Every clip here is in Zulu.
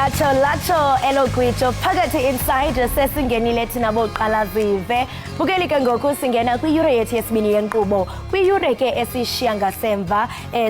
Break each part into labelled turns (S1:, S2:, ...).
S1: Latsho latsho elo gwijo phakathi inside, sesingenile thina boqala zive bukeli. Ke ngoku singena kwiyure yethu yesibini yenkqubo. Kwiyure ke esishiya ngasemva,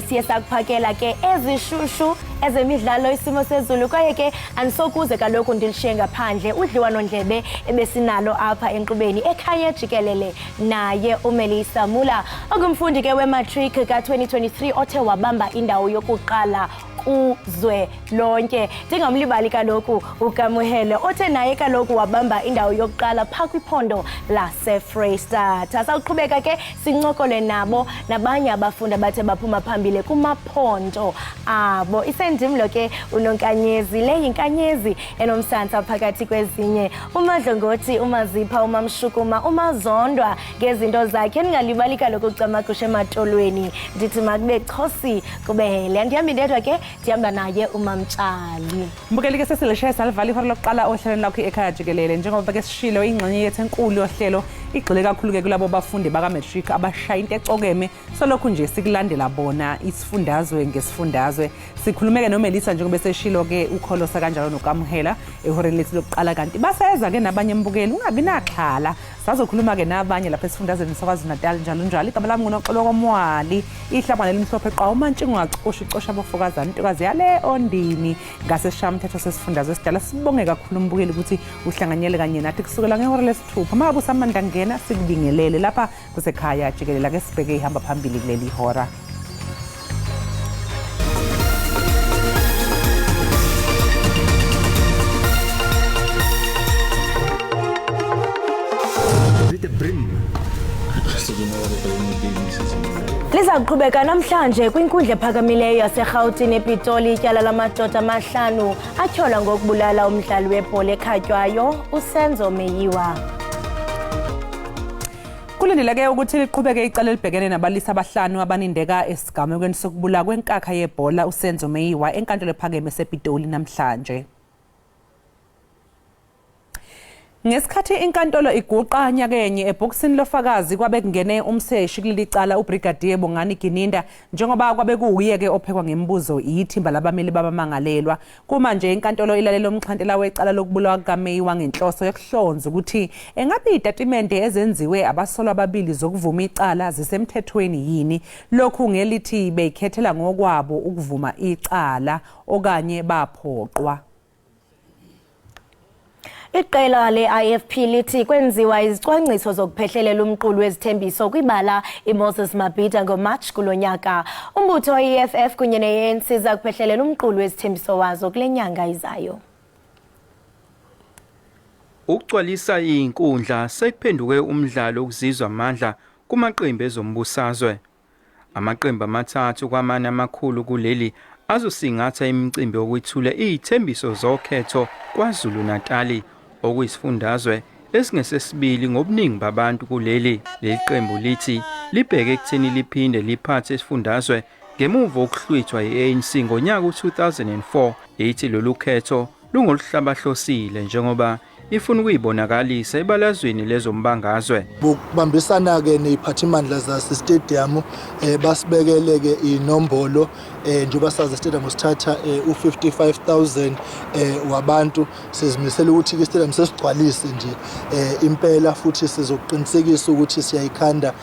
S1: siye sakuphakela ke ezishushu ezemidlalo, isimo sezulu, kwaye ke andisokuze kaloku ndilishiye ngaphandle udliwanondlebe ebesinalo apha enkqubeni ekhaya jikelele naye uMelisa Mula, ongumfundi ke wematric ka-2023 othe wabamba indawo yokuqala kuzwe lonke. Ndingamlibali kaloku uKamuhele, othe naye kaloku wabamba indawo yokuqala phaa kwiphondo laseFreyistata. Sawuqhubeka ke sincokole nabo nabanye abafundi abathe baphuma phambili kumaphondo abo. Isendim lo ke uNonkanyezi, le yinkanyezi enomsantsa phakathi kwezinye, uMadlongothi, uMazipha, uMamshukuma, uMazondwa ngezinto zakhe. Ndingalibali kaloku ucamagusha ematolweni, ndithi makube chosi kubehele. Andihambi ndedwa ke, ndihamba naye uMamtshali.
S2: Mbukeli ke, sesilishaye salivala ihora lokuqala ohlelweni lakho ekhaya jikelele. Njengoba ke sishilo, ingxenye yethu enkulu yohlelo igxile kakhulu ke kulabo bafundi baka-matric abashaya into ecokeme. Solokhu nje sikulandela bona isifundazwe ngesifundazwe. Sikhulumeke noMelisa njengoba eseshilo ke, ukholosa kanjalo noKamuhela ehoreni lethu lokuqala, kanti baseza ke nabanye. Mbukeli, ungabi naxhala, sazokhuluma ke nabanye lapha esifundazweni saKwaZulu-Natal, njalo njalo. Igama lami nguNoxolo Kwamwali, ihlabane elimhlophe qa, uMantshingo ungacosha icosha abofokazana, intokazi yale ondini ngaseshamthetho sesifundazwe esidala. Sibonge kakhulu umbukeli ukuthi uhlanganyele kanye nathi kusukela ngehora lesithupha. Uma ngabe usamanda ngena, sikubingelele lapha kusekhaya jikelele. Ake sibheke ihamba phambili kuleli hora.
S3: Is it a brim?
S1: Liza kuqhubeka namhlanje kwinkundla ephakamileyo yaseRhawutini ePitoli ityala lamadoda amahlanu atyholwa ngokubulala umdlali webhola ekhatywayo uSenzo Meyiwa.
S2: Kulindeleke ukuthi liqhubeke icala elibhekene nabalisa abahlanu abanindeka esigamekweni sokubulawa kwenkakha yebhola uSenzo Meyiwa enkantolo ephakeme esePitoli namhlanje. Ngesikhathi inkantolo iguqa nyakenye, ebhokisini lofakazi kwabe kungene umseshi kuleli cala uBrigadier Bongani Gininda, njengoba kwabe kuwuye-ke ophekwa ngemibuzo yithimba labameli babamangalelwa. Kumanje inkantolo ilalela umxhantela wecala lokubulawa kukaMeyiwa ngenhloso yokuhlonza ukuthi engabe iy'tatimende ezenziwe abasolwa ababili zokuvuma icala zisemthethweni yini. Lokhu ngelithi beyikhethela ngokwabo ukuvuma icala okanye baphoqwa.
S1: Iqela le-IFP lithi kwenziwa izicwangciso zokuphehlelela umqulu wezithembiso kwibala iMoses Mabhida ngoMarch kulo nyaka. Umbutho we-EFF kunye ne-ANC za kuphehlelela umqulu wezithembiso wazo kule nyanga izayo.
S4: Ukugcwalisa izinkundla sekuphenduke umdlalo ukuzizwa amandla kumaqembu ezombusazwe. Amaqembu amathathu kwamane amakhulu kuleli azosingatha imicimbi yokwethula izithembiso zokhetho KwaZulu-Natali, okuyisifundazwe esingesesibili ngobuningi babantu kuleli. Leli qembu lithi libheke ekutheni liphinde liphathe isifundazwe ngemuva kokuhlwithwa yi-ANC ngonyaka u-2004. Ithi lolu khetho lungoluhlabahlosile njengoba ifuna ukuyibonakalisa ebalazweni lezombangazwe.
S5: Bokubambisana-ke ney'phathimandla zase-stadium, basibekele-ke inombolo, njengoba sazi stadium sithatha u-55,000 wabantu. Sizimisele ukuthi-ke istadium sesigcwalise nje impela, futhi sizoqinisekisa ukuthi siyayikhanda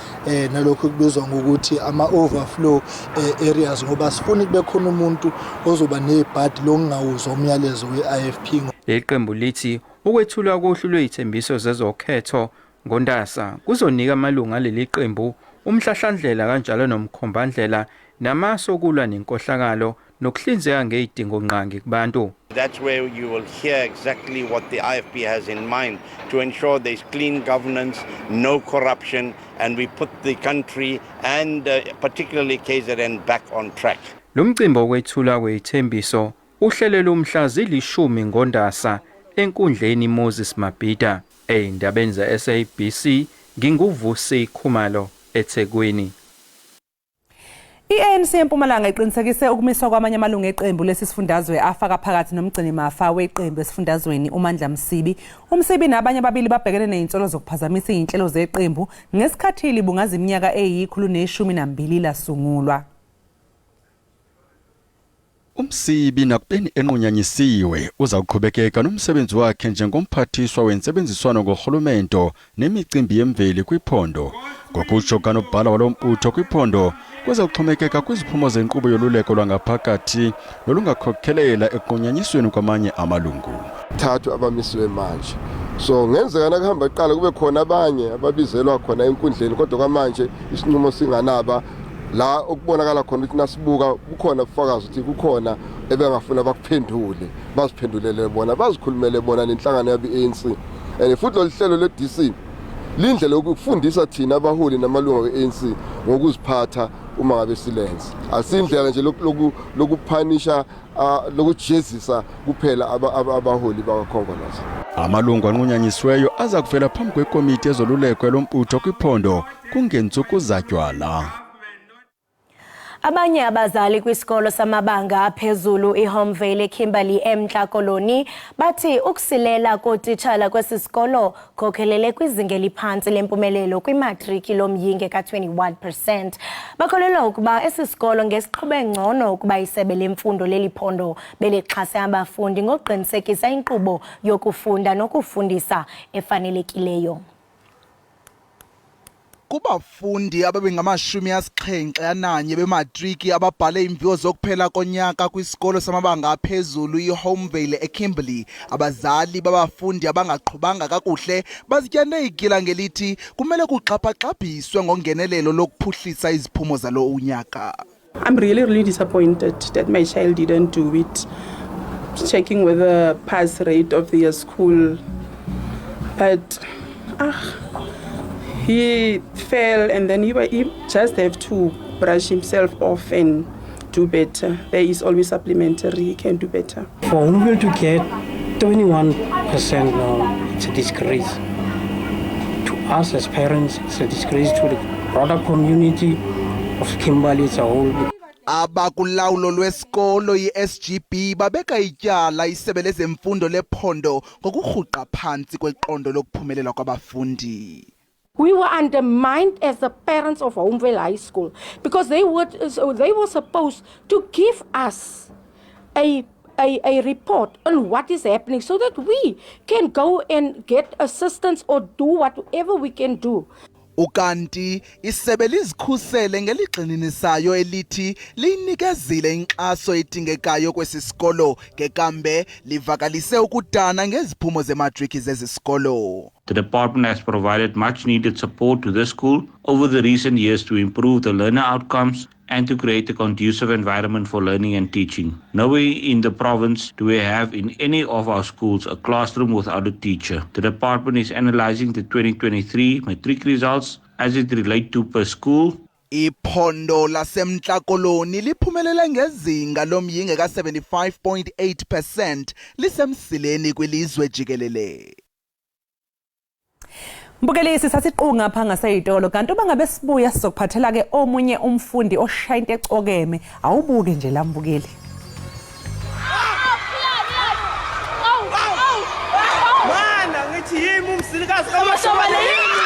S5: nalokhu kubizwa ngokuthi ama-overflow areas, ngoba sifuni kube khona umuntu ozoba nebhadi lokungawuzwa umyalezo we-IFP.
S4: Leli qembu lithi ukwethulwa kohlu lwezithembiso zezokhetho ngoNdasa kuzonika amalungu aleli qembu umhlahlandlela kanjalo nomkhombandlela namasu okulwa nenkohlakalo nokuhlinzeka ngezidingongqangi kubantu.
S6: That's where you will hear exactly what the IFP has in mind to ensure there's clean governance, no corruption, and we put the country and particularly KZN back on track.
S4: Lo mcimbi wokwethulwa kwezithembiso uhlelelwe umhla zili-10 ngoNdasa enkundleni Moses Mabhida. Ey'ndabeni ze-SABC, nginguVusi Khumalo eThekwini.
S2: I-ANC eMpumalanga iqinisekise ukumiswa kwamanye amalungu eqembu lesi sifundazwe, afaka phakathi nomgcinimafa weqembu esifundazweni uMandla Msibi. UMsibi nabanye ababili babhekene nezinsolo zokuphazamisa izinhlelo zeqembu ngesikhathi libungaza iminyaka eyi-112 lasungulwa.
S3: uMsibi nakubeni enqunyanyisiwe uza kuqhubekeka nomsebenzi wakhe njengomphathiswa wentsebenziswano ngorhulumento nemicimbi yemveli kwiphondo. Ngokutsho kanobhala walo mbutho kwiphondo, kuza kuxhomekeka kwiziphumo zenkqubo yoluleko lwangaphakathi nolungakhokhelela ekunqunyanyisweni kwamanye amalungu.
S7: Thathu abamisiwe manje, so ngenzeka nakuhamba kuqala kube khona abanye ababizelwa khona enkundleni, kodwa kwamanje isinqumo singanaba la okubonakala khona ukuthi nasibuka kukhona ubufakazi ukuthi kukhona ebengafuna bakuphendule, baziphendulele bona, bazikhulumele bona nenhlangano yabo i-ANC. And futhi lolu hlelo lwe-DC lindlela yokufundisa thina abaholi namalunga we-ANC ngokuziphatha uma ngabe silenze. Asindlela nje lokuphanisha, lokujezisa kuphela abaholi bakaKhongolose.
S3: Amalungu anqunyanyisiweyo aza kuvela phambi kwekomiti ezoluleko elombutho kwiphondo kungentsuku zatywala.
S1: Abanye abazali kwisikolo samabanga aphezulu iHomevale eKimberley eMntla Koloni bathi ukusilela kootitshala kwesi sikolo khokhelele kwizinga eliphantsi lempumelelo kwimatriki lomyinge ka-21 percent. Bakholelwa ukuba esi sikolo ngesiqhube ngcono ukuba isebe lemfundo leli phondo belixhase abafundi ngokuqinisekisa inkqubo yokufunda nokufundisa efanelekileyo.
S8: Kubafundi ababengamashumi 71 bematriki ababhale imviwo zokuphela konyaka kwisikolo samabanga aphezulu iHomevale eKimberley, abazali babafundi abangaqhubanga kakuhle bazityande igila ngelithi kumele kuxhaphaxhabhiswe ngongenelelo lokuphuhlisa iziphumo zalo unyaka.
S9: I'm really, really disappointed that my child didn't do it. Checking with the pass rate of their school. But he fell and then he just have to brush himself off and do better. There is always supplementary, he can do better.
S10: For Homevale to get 21% now, it's a disgrace. To us as parents, it's a disgrace to the broader community of Kimberley as a whole.
S8: Abakulawulo lwesikolo i-SGB babeka ityala isebe lezemfundo lephondo ngokurhuqa phantsi kweqondo lokuphumelela kwabafundi.
S11: We were undermined as the parents of Homevale High School because they were supposed to give us a report on what is happening so that we can go and get assistance or do whatever we can do.
S8: Ukanti isebe lizikhusele ngeligxininisayo elithi liyinikezile inkxaso edingekayo kwesi sikolo, ngekambe livakalise ukudana ngeziphumo zematriki zezi sikolo.
S12: The department has provided much needed support to this school over the recent years to improve the learner outcomes and to create a conducive environment for learning and teaching. Nowhere in the province do we have in any of our schools a classroom without a teacher. The department is analyzing the 2023 matric results as it relates to per school.
S8: Iphondo laseMntla Koloni liphumelele ngezinga lomyinge ka-75.8%, lisemsileni kwilizwe jikelele.
S2: Mbukeli, sisasiqunga ngapha ngaseyitolo, kanti uma ngabe sibuya sizokuphathela ke omunye umfundi oshaya into ecokeme. Awubuke nje la, mbukeli.
S13: Mana ngithi yimi umzilikazi kaMashobane, yimi.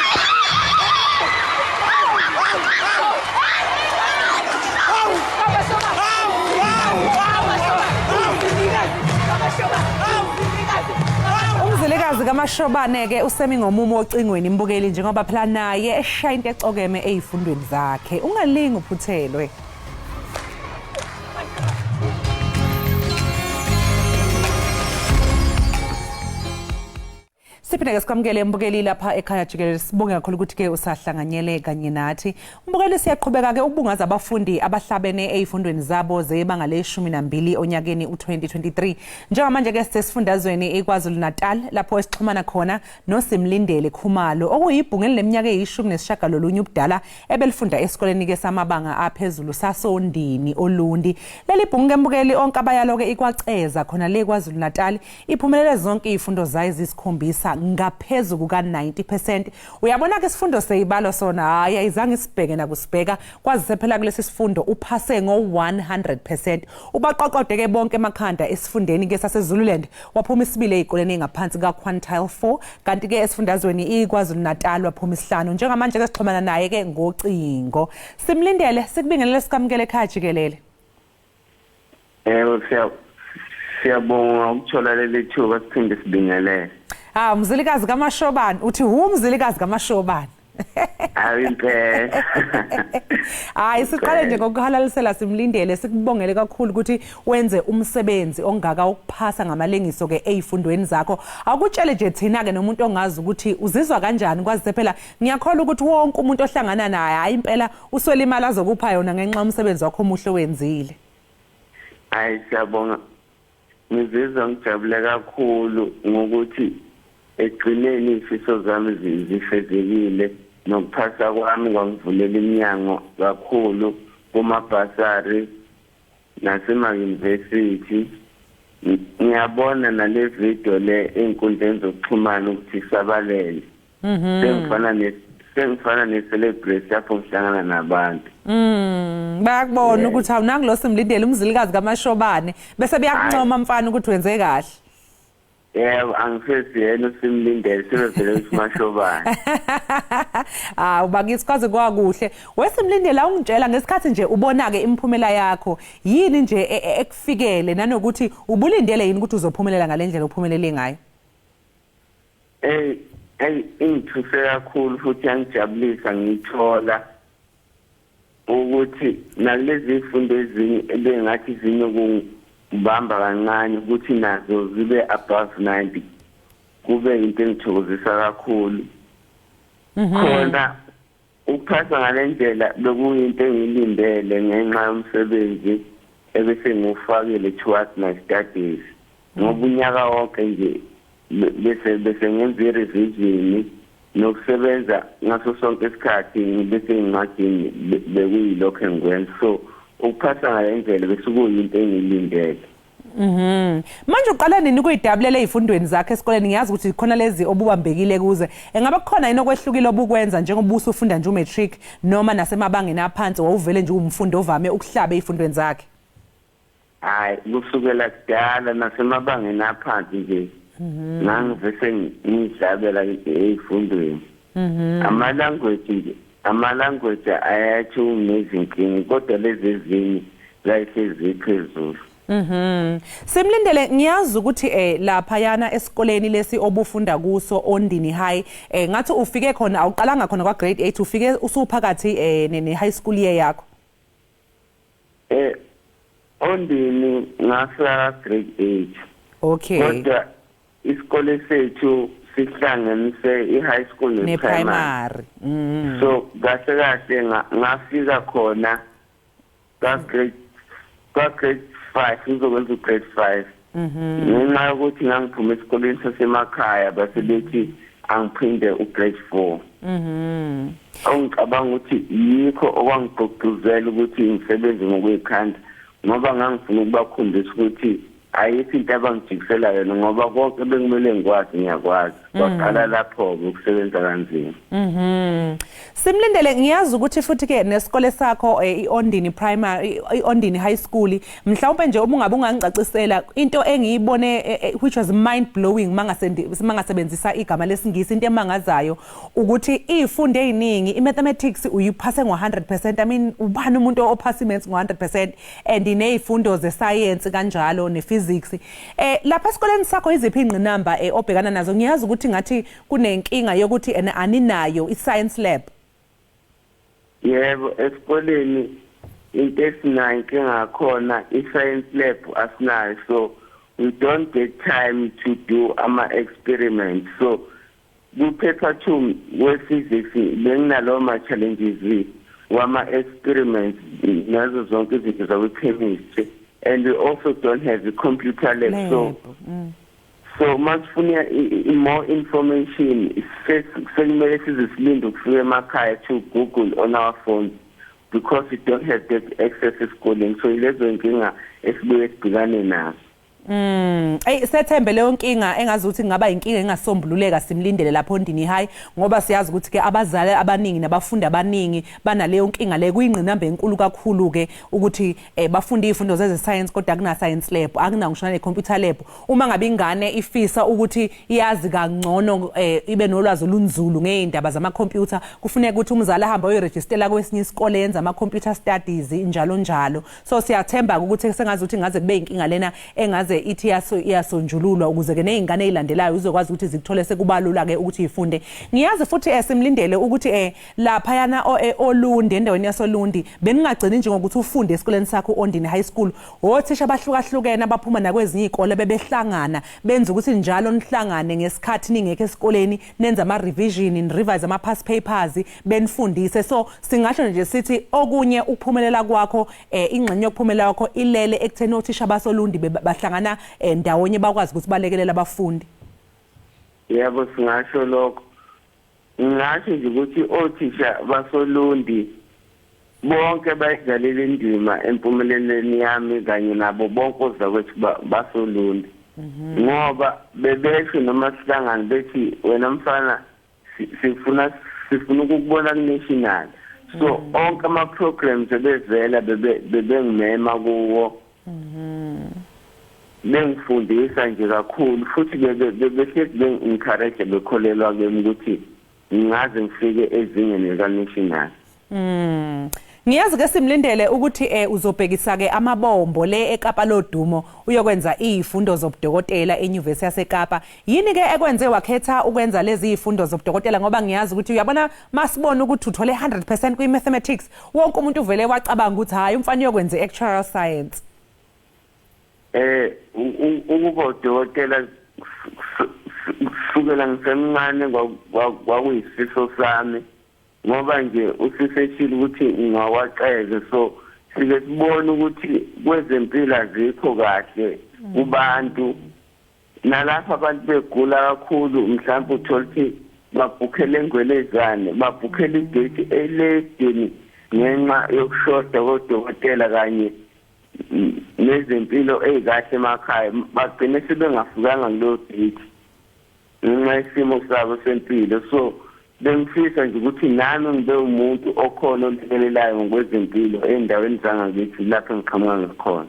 S2: Umzilikazi kaMashobane ke usemi ngomumo ocingweni, mbukeli, njengoba phela naye eshaya into ecokeme ezifundweni zakhe. Ungalingi uphuthelwe. Siphinde-ke sikwamukele, mbukeli, lapha ekhaya jikelele. Sibonge kakhulu ukuthi-ke usahlanganyele kanye nathi, mbukeli. Siyaqhubeka-ke ukubungaza abafundi abahlabene ey'fundweni zabo zebanga le-12 onyakeni u-2023. Njengamanje-ke sisesifundazweni iKwaZulu Natal, lapho esixhumana khona noSimlindele Khumalo, okuyibhungu elineminyaka eyi-19 ubudala ebelifunda esikoleni-ke samabanga aphezulu sasoNdini oLundi. Leli bhungu-ke, mbukeli, onke abayalo-ke iKwaCeza khona le KwaZulu Natal, iphumelele zonke iy'fundo zayo eziyisikhombisa ngaphezu kuka-90%. Uyabona-ke, isifundo seyibalo sona, hhayi, ayizange isibheke nakusibheka, kwazise phela kulesi sifundo uphase ngo-100%. Ubaqoqode-ke bonke emakhanda esifundeni-ke saseZululand, waphuma isibili ey'koleni ey'ngaphansi ka-quintile 4, kanti-ke esifundazweni iKwaZulu Natal waphuma isihlanu. Njengamanje-ke sixhumana naye-ke ngocingo. Simlindele, sikubingelele, sikamukele ekhaya jikelele.
S14: Yebo, siyabonga ukuthola leli thuba, siphinde sibingelele.
S2: Ah, Mzilikazi kaMashobane, uthi Mzilikazi kaMashobane.
S14: Hayi impela.
S2: Hayi, siqale nje ngokuhalalisela, Simlindele, sikubongele kakhulu ukuthi wenze umsebenzi ongaka ukuphasa ngamalengiso ke ezifundweni zakho. Awukutshele nje thina ke nomuntu ongazi ukuthi uzizwa kanjani, kwazise phela ngiyakholwa ukuthi wonke umuntu ohlangana naye, hayi impela, uswele imali azokupha yona ngenxa yomsebenzi wakho omuhle wenzile.
S14: Hayi, siyabonga. Ngizizwa ngijabule kakhulu ngokuthi ekugcineni izifiso zami zifezekile, nokuphasa kwami kwangivulela iminyango kakhulu kumabhasari nasema-university. Ngiyabona nale video le ey'nkundleni zokuxhumana ukuthi isabalele. Sengifana ne-celebrity lapho ngihlangana nabantu.
S2: Bayakubona ukuthi awunangu Simlindele, uMzilikazi kaMashobane, bese beyakuncoma mfana ukuthi wenze kahle.
S14: Yebo, angifesi yena uSimlindele, sebevele ukuthi Mashobane.
S2: Ah, ubakithi, kwaze kwakuhle. WeSimlindele, ungitshela ngesikhathi nje ubona ke imiphumela yakho, yini nje ekufikele, nanokuthi ubulindele yini ukuthi uzophumelela ngalendlela ophumelele ngayo?
S14: Hey, ingithuse kakhulu futhi yangijabulisa ngithola ukuthi nalezi zifundo ezinye ebengathi zinokubamba kancane ukuthi nazo zibe above 90, kube into engithokozisa kakhulu. Khona ukuphasa ngale ndlela bekuyinto engiyilindele ngenxa yomsebenzi ebese ngiwufakile towards my studies, ngoba unyaka wonke nje bese ngenza i-revision nokusebenza ngaso sonke isikhathi, bese ngincwadini, bekuyilokho engikwenza, so ukuphasa ngale ndlela bese kuyinto engiyilindele.
S2: Manje uqala nini ukuyidabulela ezifundweni zakhe esikoleni? Ngiyazi ukuthi khona lezi obubambekile kuze. Engaba kukhona yini okwehlukile obukwenza njengoba usufunda nje umatric, noma nasemabangeni aphansi wawuvele nje umfundi ovame ukuhlaba ezifundweni zakhe?
S14: Hayi, kusukela kudala nasemabangeni aphansi nje ngangivese ngihlabela ey'fundweni. Ama-language nje, ama-language ayathi unezinkinga, kodwa lezi ezinye zayihlezi phezulu.
S2: Simlindele, ngiyazi ukuthi lapha yana esikoleni lesi obufunda kuso, Ondini High, ngathi ufike khona, awuqalanga khona kwa grade 8, ufike usuphakathi ne high school year yakho.
S14: Ondini ngafika grade 8. Kodwa isikole sethu sihlanganise i-high school ne-primary.
S2: Ne-primary.
S14: So kahle kahle ngafika khona ka grade 5, ngizokwenza u-grade 5. Ngenxa yokuthi ngangiphuma esikoleni sasemakhaya, base bethi angiphinde u-grade 4. Ongicabanga ukuthi yikho okwangigqugquzela ukuthi ngisebenze ngokuyikhanda, ngoba ngangifuna ukubakhombisa ukuthi ayikho into abangijikisela yona, ngoba konke bekumele ngikwazi ngiyakwazi. Kwaqala lapho-ke ukusebenza kanzima.
S2: Simlindele, ngiyazi ukuthi futhi ke nesikole sakho, iOndini Primary, iOndini High School, mhlawumbe nje uma ungabe ungangicacisela into engiyibone which was mind blowing, mangasendi mangasebenzisa igama lesingisi, into emangazayo ukuthi izifundo eziningi, imathematics uyiphase ngo100%. I mean, ubani umuntu ophasa imaths ngo100%? And nezifundo ze-science kanjalo, ne-physics. Lapha esikoleni sakho iziphi ingqinamba obhekana nazo? Ngiyazi ukuthi ngathi kunenkinga yokuthi ene aninayo i-science lab.
S14: Yebo, esikoleni into esinayo inkinga khona, i-science lab asinayo, so we don't get time to do ama-experiments. So ku-paper 2 we-physics benginalawo ma-challenges wama-experiments nazo zonke izinto zakwi-chemistry, and we also don't have a computer lab, so so masifuna more information sekumele size silinde ukufika emakhaya to Google on our phones, because we don't have that access esikoleni. So ilezo nkinga esibuye sibhekane nazo.
S2: Ey, sethembe leyo nkinga engazi ukuthi kungaba inkinga engasombululeka, Simlindele, lapho Ondini High, ngoba siyazi ukuthi ke abazali abaningi nabafundi abaningi banaleyo nkinga le. Kuyingqinamba enkulu kakhulu ke ukuthi bafunde izifundo zeze science kodwa akuna science lab, akuna ngisho ne computer lab. Uma ngabe ingane ifisa ukuthi iyazi kangcono, ibe nolwazi olunzulu ngeindaba zama computer, kufuneka ukuthi umzali ahambe ayoregistela kwesinye isikole yenza ama computer studies, njalo njalo. So siyathemba ukuthi sengazi ukuthi ngaze kube inkinga lena engaze ithi iyasonjululwa, ukuze ke nezingane ezilandelayo uzokwazi ukuthi zikuthole sekubalula ke ukuthi ifunde. Ngiyazi futhi Simlindele ukuthi lapha yana Olundi, endaweni yasoLundi, beningagcini nje ngokuthi ufunde esikoleni sakho Ondini High School. Othisha abahlukahlukene abaphuma nakwezinye izikole bebehlangana benza ukuthi njalo nihlangane ngesikhathi ningekho esikoleni, nenza ama revision, ni revise ama past papers, benifundise. So singasho nje sithi okunye ukuphumelela kwakho, ingxenye yokuphumelela kwakho ilele ekutheni othisha basoLundi bahlangana ndawonye, bakwazi ukuthi balekelele abafundi.
S14: Yebo, singasho lokho. Ngingasho nje ukuthi othisha basoLundi bonke bayidlalile indima empumelelweni yami, kanye nabo bonke ozakwethu basoLundi, ngoba bebesho noma sihlangane bethi, "Wena mfana, sifuna ukukubona ku-national." So onke ama-programs ebevela bebengimema kuwo, bengifundisa nje kakhulu, futhi behlezi bengi-encourage, bekholelwa kimi ukuthi ngingaze ngifike ezingeni lika-national.
S2: Ngiyazi ke, Simlindele, ukuthi uzobhekisa ke amabombo le eKapa lodumo, uyokwenza izifundo zobudokotela eNyuvesi yaseKapa. Yini ke ekwenze wakhetha ukwenza lezi zifundo zobudokotela? Ngoba ngiyazi ukuthi, uyabona, masibona ukuthi uthole 100% kwi mathematics, wonke umuntu uvele wacabanga ukuthi hayi, umfana uyokwenza actuarial science.
S14: Ukuba udokotela kusukela ngisemncane kwakuyisifiso sami, ngoba nje usiseshile ukuthi ngingawaqeke. So sike sibone ukuthi kwezempilo azikho kahle kubantu, nalapha abantu begula kakhulu, mhlawumbe uthola ukuthi babhukhele engwelezane, babhukhele i-date eledeni ngenxa yokushoda kodokotela kanye nezempilo ey'kahle emakhaya. Bagcine sebengafikanga kuleyo date ngenxa yesimo sabo sempilo. So bengifisa nje ukuthi nami ngibe umuntu okhona olekelelayo ngokwezempilo ey'ndaweni zangakithi lapho engiqhamuka ngakhona.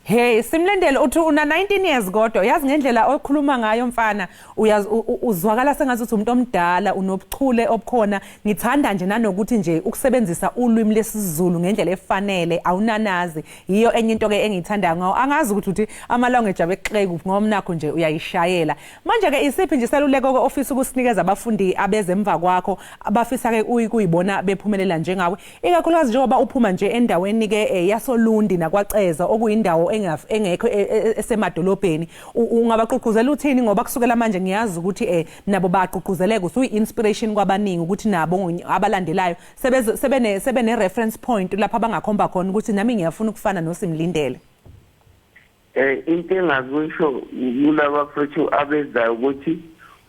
S2: Hey Simlindele, uthi una 19 years, kodwa yazi ngendlela okhuluma ngayo mfana, uyazi uzwakala sengathi uthi umuntu omdala, unobuchule obukhona. Ngithanda nje nanokuthi nje ukusebenzisa ulwimi lesiZulu ngendlela efanele, awunanazi. Yiyo enye into ke engiyithandayo ngawo. Angazi ukuthi uthi ama language abexeke kuphi, ngoba mnakho nje uyayishayela. Manje ke isiphi nje iseluleko ke ofisa ukusinikeza abafundi abezemva kwakho, abafisa ke kuyibona bephumelela njengawe, ikakhulukazi njengoba uphuma nje endaweni ke yasoLundi nakwaCeza, okuyindawo engekho esemadolobheni? Ungabagqugquzela uthini? Ngoba kusukela manje ngiyazi ukuthi nabo bagqugquzeleka, usuyi-inspiration kwabaningi ukuthi nabo abalandelayo sebene reference point lapho abangakhomba khona ukuthi nami ngiyafuna ukufana noSimlindele.
S14: Into engakusho kulaba futhi abezayo ukuthi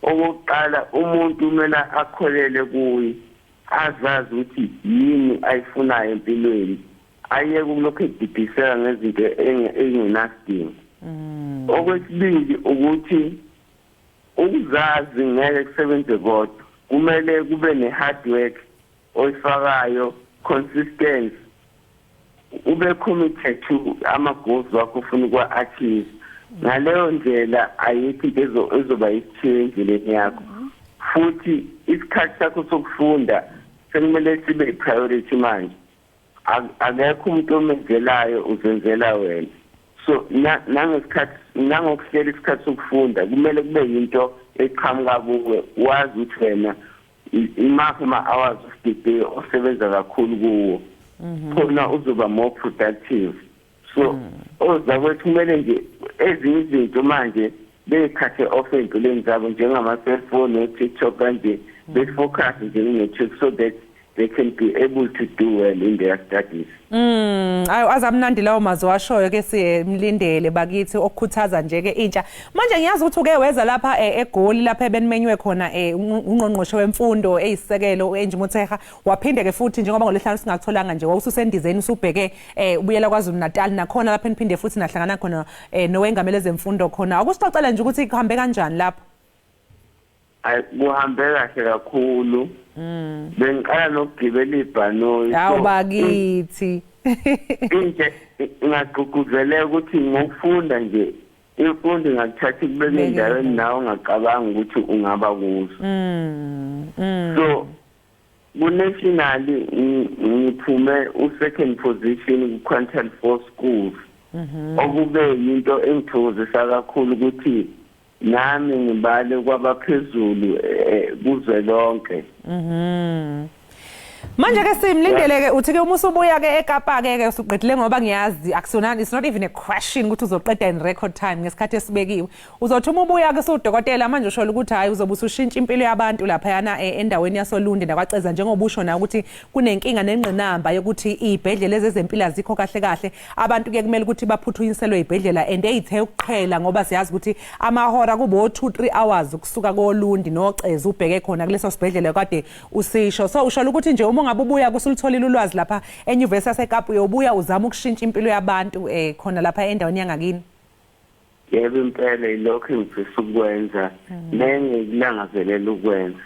S14: okokuqala umuntu kumele akholele kuye, azazi ukuthi yini ayifunayo empilweni, ayeke ukulokhu edidiseka ngezinto engenasidingo. Okwesibili ukuthi ukuzazi ngeke kusebenze kodwa, kumele kube ne-hard work oyifakayo, consistency, ube committed to ama-goals wakho ufuna ukuwa-achieve. Ngaleyo ndlela ayikho into ezoba isithiyo endleleni yakho. Futhi isikhathi sakho sokufunda sekumele sibe i-priority manje. Akekho umuntu omenzelayo, uzenzela wena. So nangesikhathi nangokuhlela isikhathi sokufunda kumele kube yinto eqhamuka kuwe, wazi ukuthi wena imaphi ama-hours of the day osebenza kakhulu kuwo, khona uzoba more productive. So ozakwethu kumele nje ezinye izinto manje bey'khathe off ey'mpilweni zabo, njengama-cellphone no-TikTok kanje, befocus nje ku-matric so that they can be able to do well in their studies.
S2: Ayo azamnandi lawo mazwi ashoyo ke simlindele bakithi okukhuthaza nje ke intsha. Manje ngiyazi ukuthi uke weza lapha eGoli lapha ebenimenywe khona ungqongqoshe wemfundo eyisisekelo uAngie Motshekga, waphinde ke futhi njengoba ngolesihlanu singakutholanga nje wawususendizeni usubheke ubuyela KwaZulu Natal, nakhona lapha eniphinde futhi nahlangana khona nowengamele ezemfundo khona. Akusixoxele nje ukuthi kuhambe kanjani lapho.
S14: Ay, kuhambe kahle kakhulu. Bengiqala nokugibela ibhanoyi.
S2: Hawu bakithi.
S14: Inje ingagqugquzeleka ukuthi ngokufunda nje imfundo ingakuthatha ikubeke endaweni nawe ungacabanga ukuthi ungaba kuzo. So ku-nationally ngiphume u-second position ku-quintile 4 schools. Okube yinto engithokozisa kakhulu ukuthi nami ngibale kwabaphezulu kuzwelonke.
S2: Manje ke simlindele ke uthi ke uma usubuya ke eKapa ke usuqedile, ngoba ngiyazi akusona, it's not even a question ukuthi uzoqeda in record time ngesikhathi esibekiwe. Uzothi uma ubuya ke usudokotela manje usho ukuthi hayi uzobe usushintsha impilo yabantu lapha yana endaweni yasoLundi nakwaCeza, njengoba usho na ukuthi kunenkinga nengqinamba yokuthi izibhedlela ezempilo azikho kahle kahle, abantu ke kumele ukuthi baphuthunyiselwe izibhedlela and eyithe ukuqhela, ngoba siyazi ukuthi amahora kubo 2 3 hours ukusuka koLundi noCeza ubheke khona kuleso sibhedlela kade usisho. So usho ukuthi nje uma ungabe ubuya kusulutholile ulwazi lapha eNyuvesi yaseKapa, uyobuya uzama ukushintsha impilo yabantu khona lapha endaweni yangakini.
S14: Yebo, impela yilokho engifisa ukwenza nengikulangazelela ukwenza.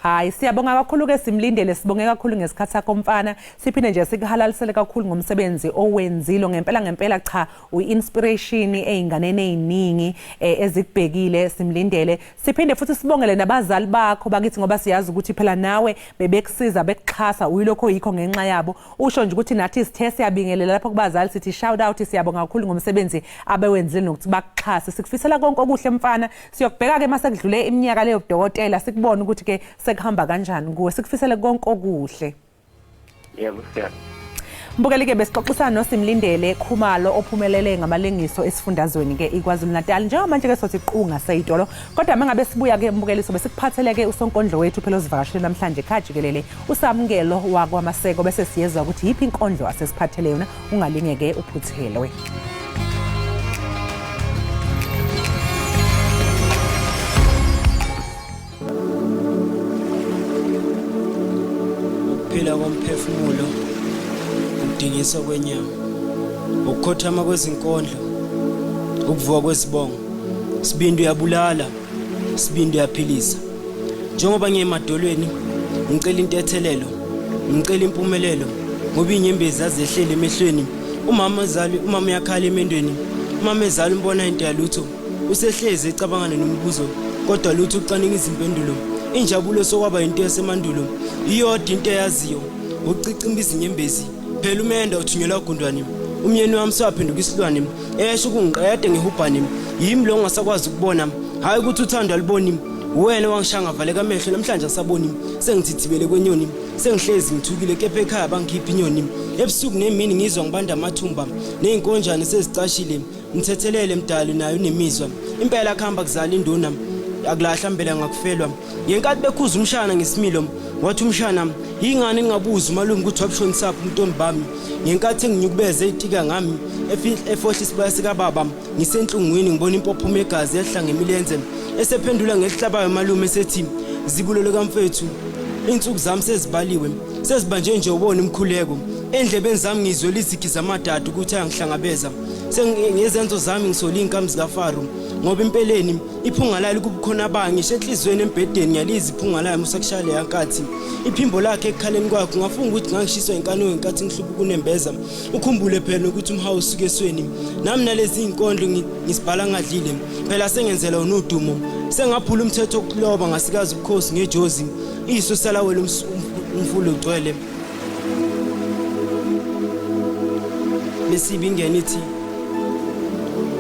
S2: Hayi, siyabonga kakhulu ke simlindele, sibonge kakhulu ngesikhathi sakho mfana. Siphinde nje sikuhalalisele kakhulu ngomsebenzi owenzile ngempela ngempela, cha uyi-inspiration ey'nganeni ey'ningi ezikubhekile simlindele. Siphinde futhi sibongele nabazali bakho bakithi, ngoba siyazi ukuthi phela nawe bebekusiza bekuxhasa, uyilokho yikho ngenxa yabo. Usho nje ukuthi nathi sithe siyabingelela lapho kubazali, sithi shout out, siyabonga kakhulu ngomsebenzi abewenzile nokuthi bakuxhase. Sikufisela konke okuhle mfana, siyokubheka ke mase kudlule iminyaka leyo budokotela, sikubone ukuthi ke sekuhamba kanjani kuwe. Sikufisele konke okuhle.
S14: Yebo, siyabonga.
S2: Mbukeli ke besixoxisana noSimlindele Khumalo ophumelele ngamalengiso esifundazweni ke iKwaZulu Natal. Njengamanje ke sothi qunga seyitolo, kodwa mangabe sibuya ke mbukeli sobe sikuphathele ke usonkondlo wethu phela osivakashele namhlanje ekhaya jikelele, uSamukelo wakwaMaseko, bese siyezwa ukuthi yiphi inkondlo asesiphathele yona. Ungalinge ke uphuthelwe.
S15: Ukuphila komphefumulo, ukudingiswa kwenyama, ukukhothama kwezinkondlo, ukuvuka kwezibongo. Sibindi uyabulala, sibindi uyaphilisa. Njengoba ngiye emadolweni ngicela intethelelo, ngicela impumelelo, ngoba inyembezi azehlele emehlweni. Umama ezali, umama uyakhala emendweni, umama ezali umbona into yalutho, usehlezi ecabangana nombuzo, kodwa lutho ucaninga izimpendulo. Injabulo sokwaba into yasemandulo, iyodwa into eyaziyo ucicimba izinyembezi. Phela umenda uthunyelwa gundwane, umyeni wami sewaphenduka isilwane, esho ukungiqeda ngehubhane. Yimi lo ongasakwazi ukubona, hhayi ukuthi uthando aluboni. Wena wangishaya ngavaleka amehlo, namhlanje asaboni, sengithithibele kwenyoni, sengihlezi ngithukile, kepha ekhaya bangikhipha inyoni. Ebusuku nemini ngizwa ngibanda amathumba, ney'nkonjane sezicashile. Ngithethelele mdali, nayo unemizwa impela, kuhamba kuzala induna akulahla mbela ngakufelwa. Ngenkathi bekhuza umshana ngesimilo, wathi umshana, yingani ningabuzi umalume ukuthi wabushonisaphi umntombi bami? Ngenkathi enginyukubeze etika ngami, efohla isibaya sikababa, ngisenhlungwini ngibona impophuma yegazi yehla ngemilenze. Esephendula ngelihlabayo umalume esethi, zibulo likamfethu, iy'nsuku zami sezibaliwe, sezibanje nje ubona umkhuleko. Endlebeni zami ngizwela izigi zamadada ukuthi ayangihlangabeza. Ngezenzo zami ngisola iy'nkamu zikaFaro, ngoba impeleni iphunga layo likubukhona bayo, ngisho enhliziyweni embhedeni ngiyaliza iphunga layo musakushaya leya nkathi. Iphimbo lakhe ekukhaleni kwakhe ungafunga ukuthi ngangishiswa inkanuko ngenkathi ngihlubuka unembeza. Ukhumbule phela nokuthi umhawu usuke esweni. Nami nalezi iy'nkondlo ngisibhala ngadlile, phela sengenzela wona udumo. Sengaphula umthetho wokuloba ngasikaza ubukhosi ngejozi, iso salawela umfula ugcwele. Besibi ingene ithi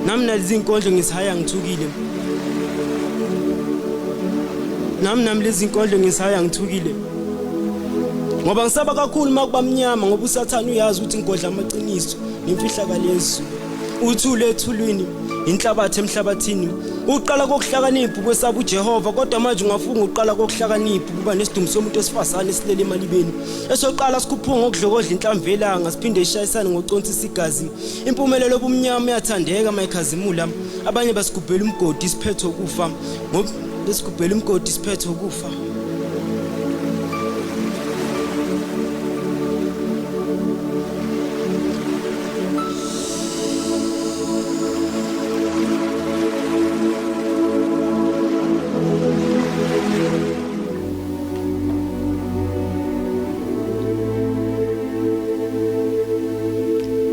S15: nami nalezi inkondlo ngisihaya ngithukile, nami lezi inkondlo ngisihaya ngithukile, ngoba ngisaba kakhulu uma kuba mnyama, ngoba uSathane uyazi ukuthi ngigodla amaqiniso nemfihlakalo yezulu. Uthule ethulwini, inhlabathi emhlabathini. Uqala kokuhlakanipha ukwesaba uJehova, kodwa manje ungafunga uqala kokuhlakanipha ukuba nesidumbu somuntu wesifazane esilele emalibeni. Esoqala sikhuphuka ngokudlokodla inhlamvu yelanga, siphinde ishayisane ngokuconsisa igazi. Impumelelo obumnyama iyathandeka mayikhazimula. Abanye basigubhela umgodi isiphetho ukufa. Besigubhela umgodi isiphetho ukufa.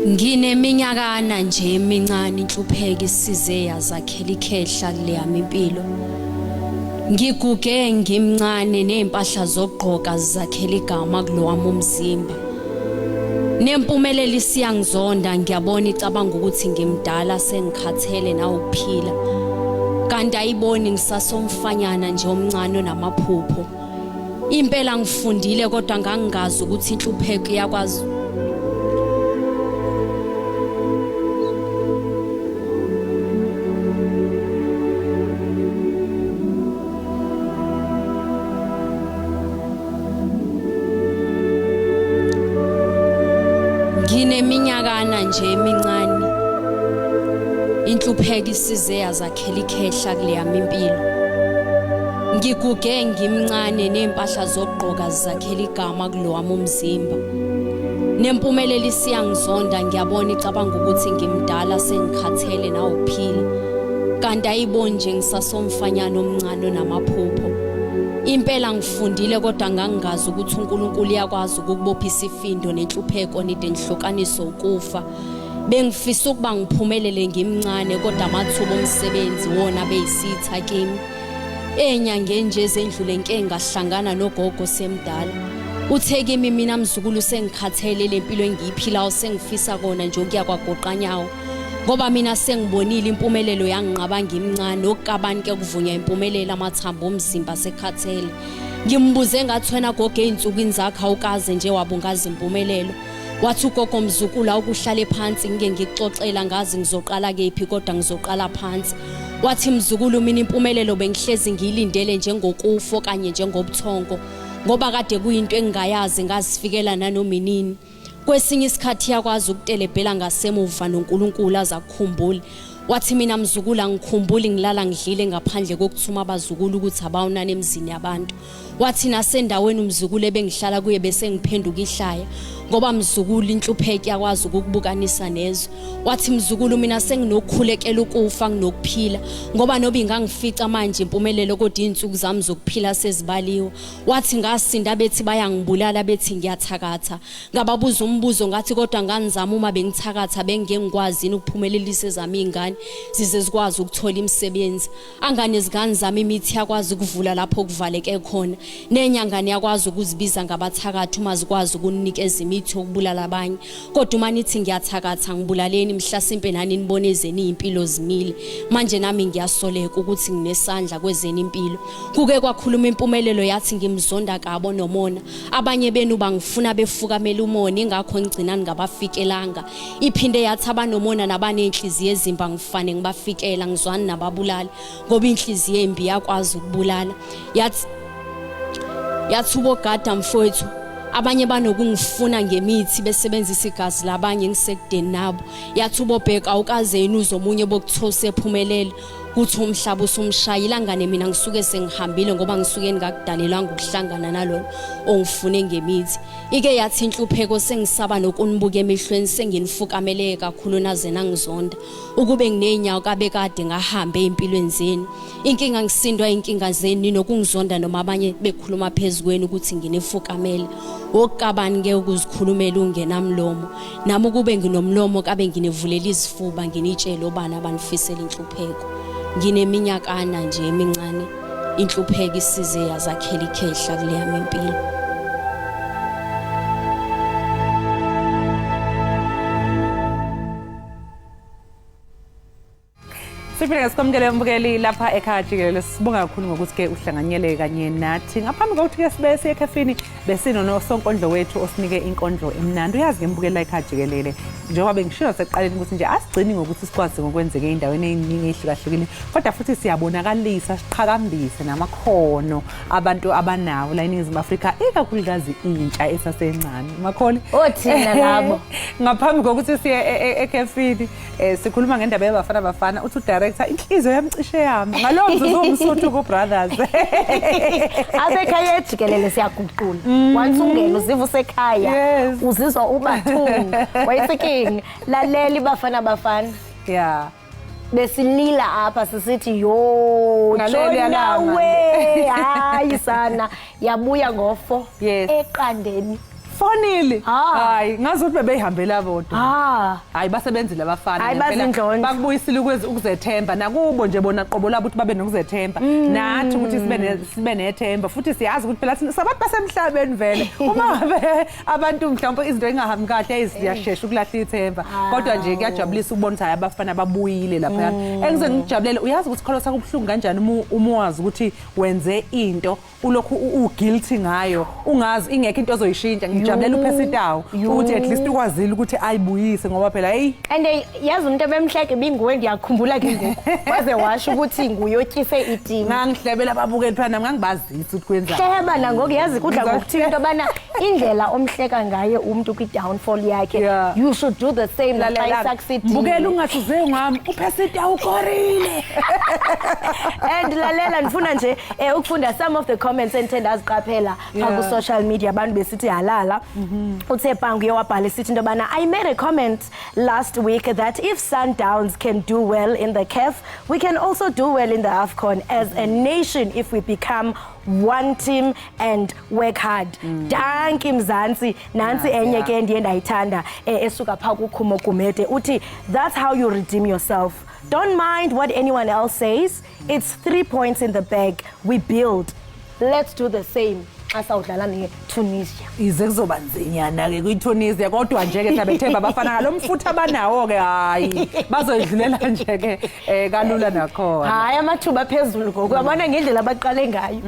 S16: Ngineminyakana nje emincane inhlupheko isize yazakhela ikhehla kuleyami impilo. Ngiguge ngimncane nezimpahla zokugqoka zizakhela igama kulowami umzimba. Nempumelelo isiyangizonda ngiyabona icabanga ukuthi ngimdala sengikhathele nawe ukuphila. Kanti ayiboni ngisasomfanyana nje omncane onamaphupho. Impela ngifundile kodwa ngangingazi ukuthi inhlupheko iyakwazi Ngineminyakana nje emincane. Inhlupheko isize yazakhela ikhehla kuleyami impilo. Ngiguge ngimncane nempahla zokugqoka zizakhela igama kulowami umzimba. Nempumelelo isiyangizonda ngiyabona icabanga ukuthi ngimdala sengikhathele nawukuphila. Kanti ayiboni nje ngisasomfanyana omncane onamaphupho. Impela ngifundile kodwa ngangingazi ukuthi uNkulunkulu uyakwazi ukukubopha isifindo nenhlupheko nide nihlukaniswe ukufa. Bengifisa ukuba ngiphumelele ngimncane kodwa amathuba omsebenzi wona beyisitha kimi. Enyangeni nje ezendlule ngike ngahlangana nogogo semdala. Uthe kimi mina mzukulu sengikhathele lempilo engiyiphilayo sengifisa kona nje ukuya kwagoqanyawo. Ngoba mina sengibonile impumelelo yanginqaba ngimncane okukabani ke kuvunywa impumelelo amathambo omzimba sekhathele. Ngimbuze ngathi wena gogo ey'nsukwini zakho awukaze nje wabungaza impumelelo. Wathi ugogo mzukulu awukuhlale phansi ngike ngikuxoxela ngazi ngizoqala kephi kodwa ngizoqala phansi. Wathi mzukulu mina impumelelo bengihlezi ngiyilindele njengokufa okanye njengobuthongo ngoba kade kuyinto engingayazi ngazifikela nanoma inini. Kwesinye isikhathi iyakwazi ukutelebhela ngasemuva noNkulunkulu aze akukhumbule. Wathi mina mzukulu angikhumbuli ngilala ngidlile ngaphandle kokuthuma abazukulu ukuthi abawunani emzini yabantu. Wathi nasendaweni umzukulu ebengihlala kuye bese ngiphenduka ihlaya ngoba mzukulu inhlupheko iyakwazi ukukubukanisa nezwe. Wathi mzukulu mina senginokukhulekela ukufa nginokuphila ngoba noba ingangifica manje impumelelo kodwa izinsuku zami zokuphila sezibaliwe. Wathi ngasinda bethi bayangibulala bethi ngiyathakatha. Ngababuza umbuzo ngathi kodwa nganizama uma bengithakatha bengike ngikwazi yini ukuphumelelisa ezami iy'ngane zize zikwazi ukuthola imisebenzi. Angane zingane zami imithi yakwazi ukuvula lapho kuvaleke khona. Nenyangane yakwazi ukuzibiza ngabathakathi uma zikwazi ukunikeza imithi yokubulala abanye. Kodwa uma nithi ngiyathakatha ngibulaleni mhlasimpe nani nibone ezenu iy'mpilo zimile. Manje nami ngiyasoleka ukuthi nginesandla kwezenu impilo. Kuke kwakhuluma impumelelo yathi ngimzonda kabo nomona. Abanye benu bangifuna befukamela umona ingakho ngigcina ningabafikelanga. Iphinde yathi abanomona nabanenhliziyo ezimbi angifane ngibafikela ngizwani nababulali ngoba inhliziyo embi yakwazi ukubulala. Yathi yathi ubogada mfowethu abanye banokungifuna ngemithi besebenzisa igazi labanye ngisekudeni nabo. Yathi ubobheka awukaze yini uzomunye bokuthosa ephumelele. Kuthi umhlaba usumshayile angane mina ngisuke sengihambile ngoba ngisuke ngingakudalelwanga ukuhlangana nalona ongifune ngemithi. Ike yathi inhlupheko sengisaba nokunibuka emehlweni senginifukamele kakhulu naze nangizonda. Ukube nginenyawo kabe kade ngahambe empilweni zenu. Inkinga ngisindwa inkinga zenu ninokungizonda noma abanye bekhuluma phezu kwenu ukuthi nginifukamele. Wokukabani ke ukuzikhulumela ungenamlomo. Nami ukube nginomlomo kabe nginivulela izifuba nginitshele obani abanifisela inhlupheko. Ngineminyakana nje emincane inhlupheko isize yazakhela ikhehla kuleyami impilo.
S2: Siphinde ngesikwamukele mbukeli lapha ekhaya jikelele. Sibonga kakhulu ngokuthi-ke uhlanganyele kanye nathi. Ngaphambi kokuthi-ke sibe siye ekhefini, besinonosonkondlo wethu osinike inkondlo emnandi. Uyazi-ke mbukeli la ekhaya jikelele, njengoba bengishilo sekuqaleni ukuthi nje asigcini ngokuthi sikwazi ngokwenzeka ey'ndaweni ey'ningi ey'hlukahlukile, kodwa futhi siyabonakalisa, siqhakambise namakhono abantu abanawo la eNingizimu Afrika, ikakhulukazi intsha esasencane. Makholi,
S1: Othina labo.
S2: Ngaphambi kokuthi siye ekhefini, sikhuluma ngendaba yaBafana Bafana, uthi udirector inhliziyo yami cishe yami ngalowo mzuzu umsuthu ku-brothers.
S1: Abekhaya jikelele siyaguqula. Once ungena uziva usekhaya, uzizwa ubathunga wayeseking. Lalela, iBafana Bafana, besilila apha sisithi yo.
S2: Ngaleliya
S1: Jona
S2: langa.
S1: We hayi sana, yabuya ngo-4 eqandeni.
S2: 4-0.
S1: Ah.
S2: Hayi, ngazi ukuthi bebeyihambela bodwa.
S1: Ah.
S2: Hayi, basebenzile abafana.
S1: Hayi,
S2: ngempela.
S1: bazindlondlo.
S2: Bakubuyisile ukuzethemba nakubo nje bona qobo labo ukuthi babe nokuzethemba, nathi ukuthi sibe nethemba futhi. Siyazi ukuthi phela thina sabantu basemhlabeni vele, uma ngabe abantu mhlawumbe izinto engahambi kahle ziyashesha ukulahla ithemba, kodwa nje kuyajabulisa ukubona ukuthi hayi, abafana babuyile laphaya. Engize ngijabulele, uyazi ukuthi kholo sakubuhlungu kanjani uma wazi ukuthi wenze into ulokhu u-guilty ngayo, ungazi ingekho into ozoyishintsha. Ngijabulela uPercy Tau ukuthi at least ukwazile ukuthi ayibuyise, ngoba phela hey.
S1: And yazi umuntu ebemhleke binguwe, ndiyakhumbula ke ngoku waze washo ukuthi nguyotyise iteam.
S2: Ngangihlebela ababukeli phela nami, ngangibazisa ukuthi kwenzani.
S1: Hleba nangoku, yazi kudla ngokuthiwa into yobana indlela omhleka ngaye umntu kwi-downfall yakhe, you should do the same naxa
S2: Lalela,
S1: isucceedile.
S2: Mbukela, ungathi uze ngami, uPercy Tau ukorile.
S1: And lalela, ndifuna nje ukufunda some of the comments endithe ndaziqaphela phaa ku-social media, abantu besithi halala. Uthe pangu uye wabhala esithi into yobana, "I made a comment last week that if Sundowns can do well in the CAF, we can also do well in the AFCON as a nation if we become one team and work hard. Dankie Mzansi." Nantsi enye ke endiye ndayithanda, esuka phaa kuKhumo Gumede, uthi, "That's how you redeem yourself. Don't mind what anyone else says. It's 3 points in the bag. We build. Let's do the same xa sawudlala neTunisia."
S2: Ize kuzoba nzinyana-ke kwi-Tunisia, kodwa nje-ke siyabethemba abafana ngalo mfutho abanawo-ke. Hhayi, bazoyidlulela nje-ke kalula nakhona.
S1: Hayi, amathuba aphezulu ngoku, uyabona ngendlela abaqale ngayo.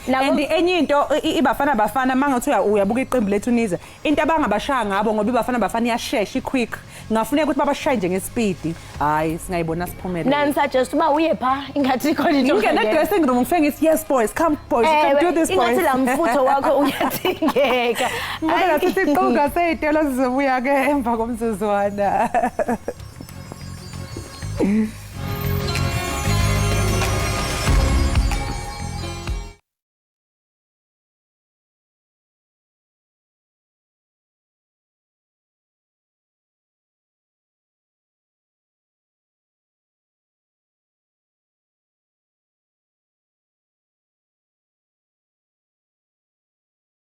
S2: And enye into, iBafana Bafana, uma ngathi uyabuka iqembu leTunisia, into abangabashaya ngabo, ngoba iBafana Bafana iyashesha, i-quick, ngafuneka ukuthi babashaye nje ngespeed. Hhayi, singayibona siphumelele.
S1: Nani-suggest uba uye phaa, ingathi ikhona into.
S2: Ngingena e-dressing room ngifike ngithi, "Yes boys, come boys, you can do this boys."
S1: Ingathi laa mfutho wakho uyadingeka.
S2: Mbukela, sithi qunga sey'telo, sizobuya-ke emva komzuzwana.